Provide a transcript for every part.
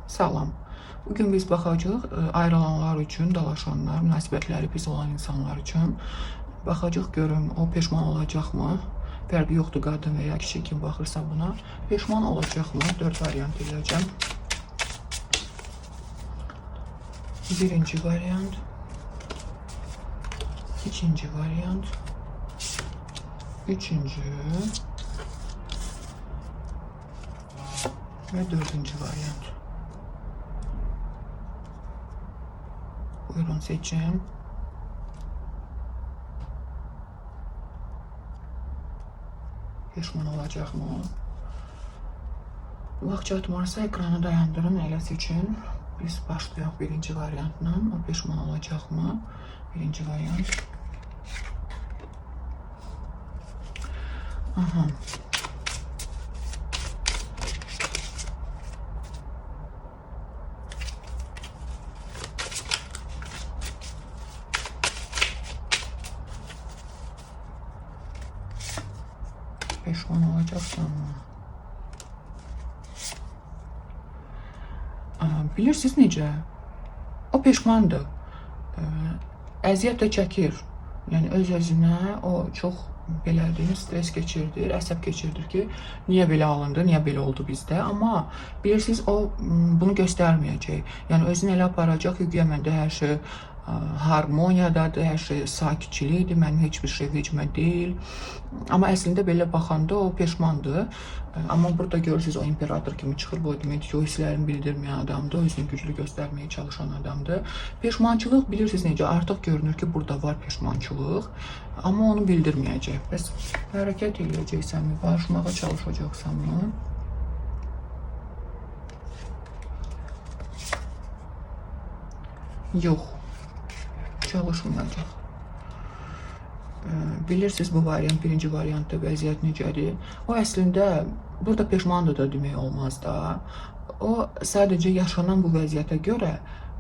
Salam. Bugün biz baxacağıq ayrılanlar üçün, dalaşanlar, münasibətləri pis olan insanlar üçün. Baxacağıq görüm o peşman olacaqmı? Fərqi yoxdur qadın və ya kişi kim baxırsa buna. Peşman olacaqmı? 4 variant eləyəcəm. Birinci variant. İkinci variant. Üçüncü. Ve dördüncü variant. Buyurun seçin. Peşman olacaq mı? Vaxt çatmarsa ekranı dayandırın, elə seçin. Biz başlayaq birinci variantla. O peşman olacaq mı? Birinci variant. Aha. Peşman olacaqsan mı? Bilirsiniz necə? O peşmandır. Əziyyət də çəkir. Yəni öz-özünə o çox belə deyim, stres keçirdir, əsəb keçirdir ki, niyə belə alındı, niyə belə oldu bizdə. Amma bilirsiniz o bunu göstərməyəcək. Yəni özünü elə aparacaq ki, güya məndə hər şey harmoniyadadır, hər şey sakitçilikdir, mənim heç bir şey vecimə deyil. Amma əslində belə baxanda o peşmandır. Amma burada görürsünüz o imperator kimi çıxır. Bu deməkdir ki, o hisslərini bildirməyən adamdır, özünü güclü göstərməyə çalışan adamdır. Peşmançılıq bilirsiniz necə? Artıq görünür ki, burada var peşmançılıq, amma onu bildirməyəcək. Bəs hərəkət eləyəcəksənmi, barışmağa çalışacaqsanmı? Yox, çalışmayacaq. Bilirsiniz bu variant, birinci variantda vəziyyət necədir? O əslində burada peşmandır da demək olmaz da. O sadəcə yaşanan bu vəziyyətə görə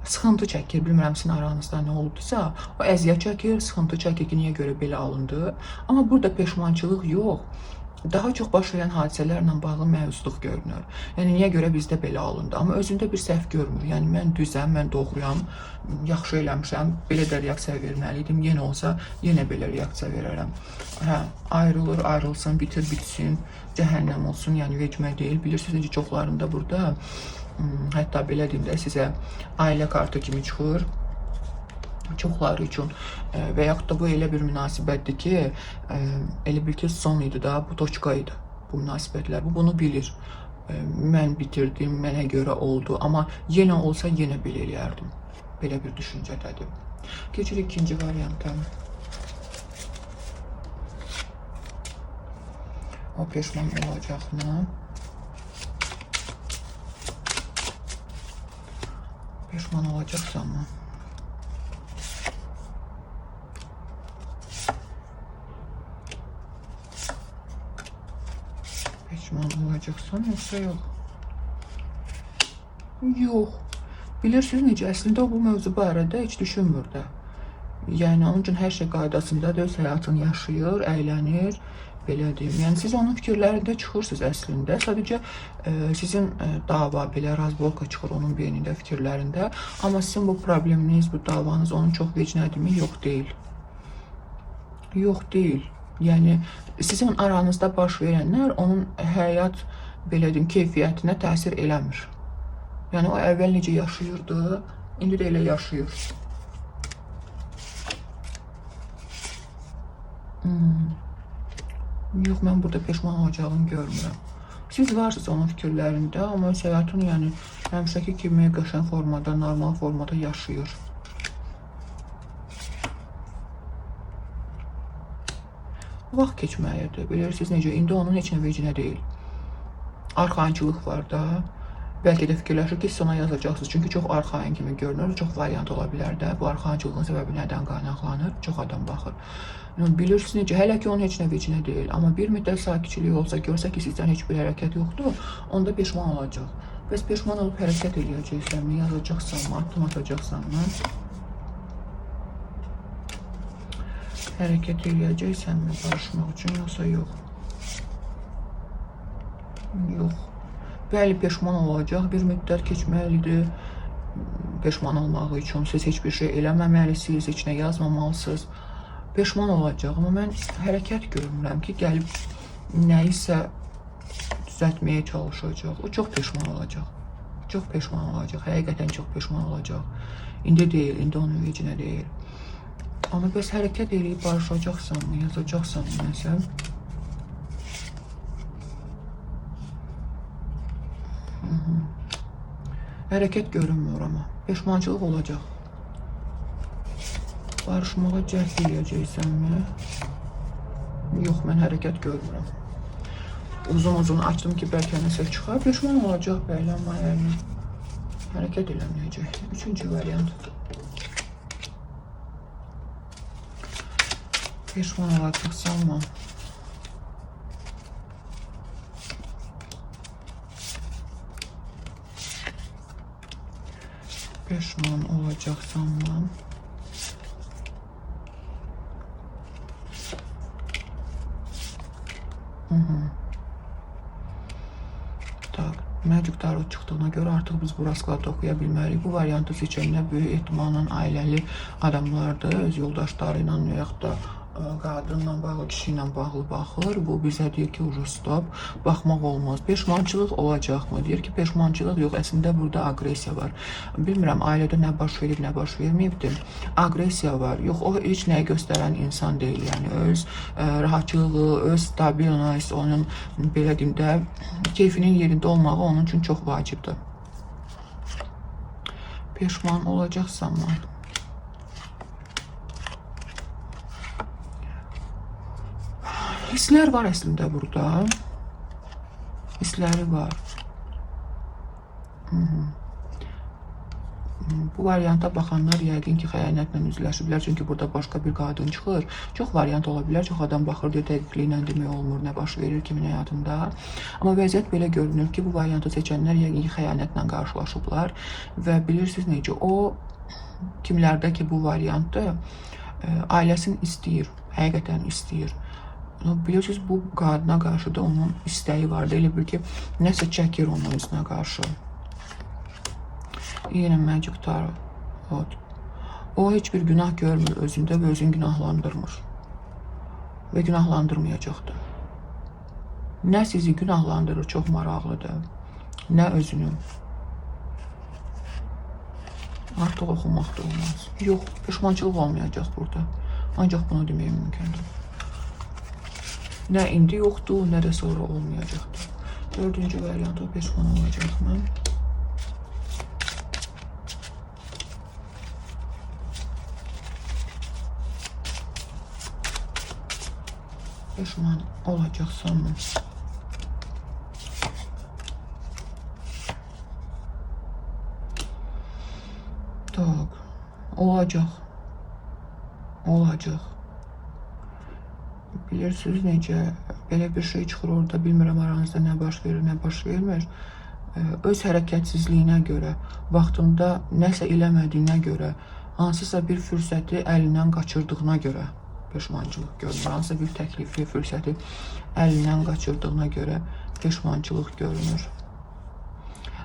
sıxıntı çəkir. Bilmirəm sizin aranızda nə oldusa, o əziyyət çəkir, sıxıntı çəkir ki, niyə görə belə alındı. Amma burada peşmançılıq yox. Daha çox baş verən hadisələrlə bağlı məyusluq görünür. Yəni niyə görə bizdə belə alındı? Amma özündə bir səhv görmür. Yəni mən düzəm, mən doğruyam, yaxşı eləmişəm, belə də reaksiya verməli idim. Yenə olsa yenə belə reaksiya verərəm. Hə, ayrılır, ayrılsın, bitir, bitsin, cəhənnəm olsun, yəni vecimə deyil. Bilirsiniz necə çoxlarında burada hətta belə deyim də sizə ailə kartı kimi çıxır çoxları üçün və yaxud da bu elə bir münasibətdir ki, elə bil ki, son idi da, bu toçka idi bu münasibətlər. Bu bunu bilir. Mən bitirdim, mənə görə oldu, amma yenə olsa yenə belə eləyərdim. Belə bir düşüncədədir. Keçirik ikinci varianta. O peşman olacaqmı? Peşman olacaqsan mı? Peşman olacaqsan yoxsa yox? Yox. Bilirsiniz necə? Əslində o bu mövzu barədə heç düşünmür də. Yəni onun üçün hər şey qaydasındadır, öz həyatını yaşayır, əylənir, belə deyim. Yəni siz onun fikirlərində çıxırsınız əslində. Sadəcə sizin dava belə razborka çıxır onun beynində, fikirlərində. Amma sizin bu probleminiz, bu davanız onun çox vecinədirmi? Yox deyil. Yox deyil. Yəni sizin aranızda baş verənlər onun həyat belə deyim, keyfiyyətinə təsir eləmir. Yəni o əvvəl necə yaşayırdı, indi də elə yaşayır. Yox, mən burada peşman olacağını görmürəm. Siz varsınız onun fikirlərində, amma öz həyatını yəni həmişəki kimi qəşəng formada, normal formada yaşayır. Vaxt keçməlidir. Bilirsiniz necə, indi onun heç nə vecinə deyil. Arxayınçılıq var da. Bəlkə də fikirləşir ki, siz ona yazacaqsınız. Çünki çox arxayın kimi görünür. Çox variant ola bilər də. Bu arxayınçılığın səbəbi nədən qaynaqlanır? Çox adam baxır. Yəni, bilirsiniz necə, hələ ki onun heç nə vecinə deyil. Amma bir müddət sakitçilik olsa, görsə ki, sizdən heç bir hərəkət yoxdur, onda peşman olacaq. Bəs peşman olub hərəkət eləyəcəksənmi, yazacaqsanmı, addım atacaqsanmı? Hərəkət eləyəcəksənmi barışmaq üçün, yoxsa yox? Yox. Bəli, peşman olacaq, bir müddət keçməlidir peşman olmağı üçün. Siz heç bir şey eləməməlisiniz, heç nə yazmamalısınız. Peşman olacaq, amma mən hərəkət görmürəm ki, gəlib nəyisə düzəltməyə çalışacaq. O çox peşman olacaq. Çox peşman olacaq. Həqiqətən çox peşman olacaq. İndi deyil, indi onun vecinə deyil. Amma bəs hərəkət eləyib barışacaqsanmı, yazacaqsanmı nəsə? Hərəkət görünmür amma. Peşmançılıq olacaq. Barışmağa cəhd eləyəcəksənmi? Yox, mən hərəkət görmürəm. Uzun-uzun açdım ki, bəlkə nəsə çıxar. Peşman olacaq bəli, amma yəni hərəkət eləməyəcək. Üçüncü variant. Peşman olacaqsanmı? Peşman olacaqsanmı? Tak, Magic Tarot çıxdığına görə artıq biz bu raskladı oxuya bilmərik. Bu variantı seçənlər böyük ehtimalla ailəli adamlardır, öz yoldaşları ilə və yaxud da qadınla bağlı, kişi ilə bağlı baxır. Bu bizə deyir ki, ucu stop, baxmaq olmaz. Peşmançılıq olacaqmı? Deyir ki, peşmançılıq yox, əslində burada aqressiya var. Bilmirəm, ailədə nə baş verib, nə baş verməyibdir. Aqressiya var. Yox, o heç nəyi göstərən insan deyil. Yəni öz rahatçılığı, öz stabilnost, onun belə deyim də keyfinin yerində olmağı onun üçün çox vacibdir. Peşman olacaqsanmı? Hisslər var əslində burada. Hissləri var. Bu varianta baxanlar yəqin ki, xəyanətlə üzləşiblər. Çünki burada başqa bir qadın çıxır. Çox variant ola bilər. Çox adam baxır deyə dəqiqliklə demək olmur nə baş verir kimin həyatında. Amma vəziyyət belə görünür ki, bu variantı seçənlər yəqin ki, xəyanətlə qarşılaşıblar və bilirsiniz necə, o kimlərdə ki bu variantdır, ailəsini istəyir, həqiqətən istəyir. Bilirsiniz, bu qadına qarşı da onun istəyi vardı. Elə bil ki, nəsə çəkir onun özünə qarşı. Yenə Magic Tarot. O heç bir günah görmür özündə və özünü günahlandırmır. Və günahlandırmayacaqdır. Nə sizi günahlandırır, çox maraqlıdır, nə özünü. Artıq oxumaq da olmaz. Yox, peşmançılıq olmayacaq burada. Ancaq bunu demək mümkündür. Nə indi yoxdur, nə də sonra olmayacaqdır. Dördüncü variant, o peşman olacaqmı? Peşman olacaqsanmı? Tak, olacaq. Olacaq. Bilirsiniz necə, belə bir şey çıxır orada, bilmirəm aranızda nə baş verir, nə baş vermir. Öz hərəkətsizliyinə görə, vaxtında nəsə eləmədiyinə görə, hansısa bir fürsəti əlindən qaçırdığına görə peşmançılıq görünür. Hansısa bir təklifi, fürsəti əlindən qaçırdığına görə peşmançılıq görünür.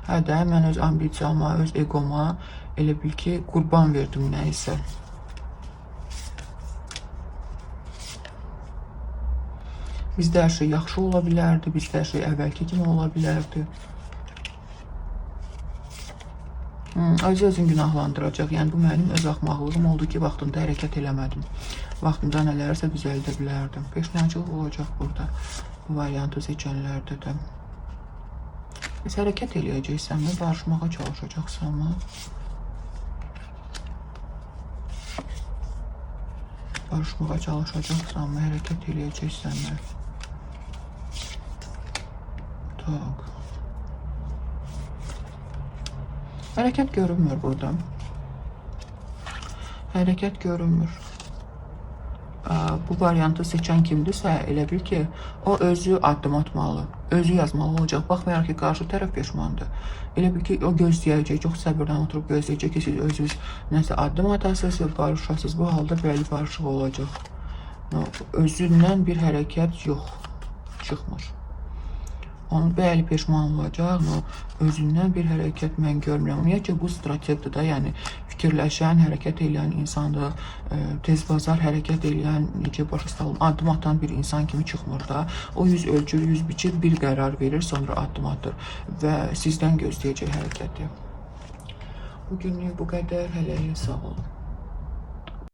Hə də, mən öz ambisiyama, öz egoma elə bil ki, qurban verdim nəyisə. Bizdə hər şey yaxşı ola bilərdi, bizdə hər şey əvvəlki kimi ola bilərdi. Özü özünü günahlandıracaq. Yəni bu mənim öz axmaqlığım oldu ki, vaxtında hərəkət eləmədim. Vaxtında nələrsə düzəldə bilərdim. Peşmançılıq olacaq burada. Bu variantı seçənlərdə də. Bəs hərəkət eləyəcəksənmi? Barışmağa çalışacaqsanmı? Barışmağa çalışacaqsanmı? Hərəkət eləyəcəksənmi? Tak. Hərəkət görünmür burada. Hərəkət görünmür. Bu variantı seçən kimdirsə, elə bil ki, o özü addım atmalı, özü yazmalı olacaq. Baxmayaraq ki, qarşı tərəf peşmandır. Elə bil ki, o gözləyəcək, çox səbirlə oturub gözləyəcək ki, siz özünüz nəsə addım atasınız və barışasınız. Bu halda bəli, barışıq olacaq. Özündən bir hərəkət yox, çıxmır. Onu bəli peşman olacaq, amma özündən bir hərəkət mən görmürəm. Ümumiyyətcə bu strategdir da, yəni fikirləşən, hərəkət eləyən insandır, tez bazar hərəkət eləyən, necə başa salım, addım atan bir insan kimi çıxmır da. O yüz ölçür, yüz biçir, bir qərar verir, sonra addım atır və sizdən gözləyəcək hərəkəti. Bugünlük bu qədər. Hələlik sağ olun.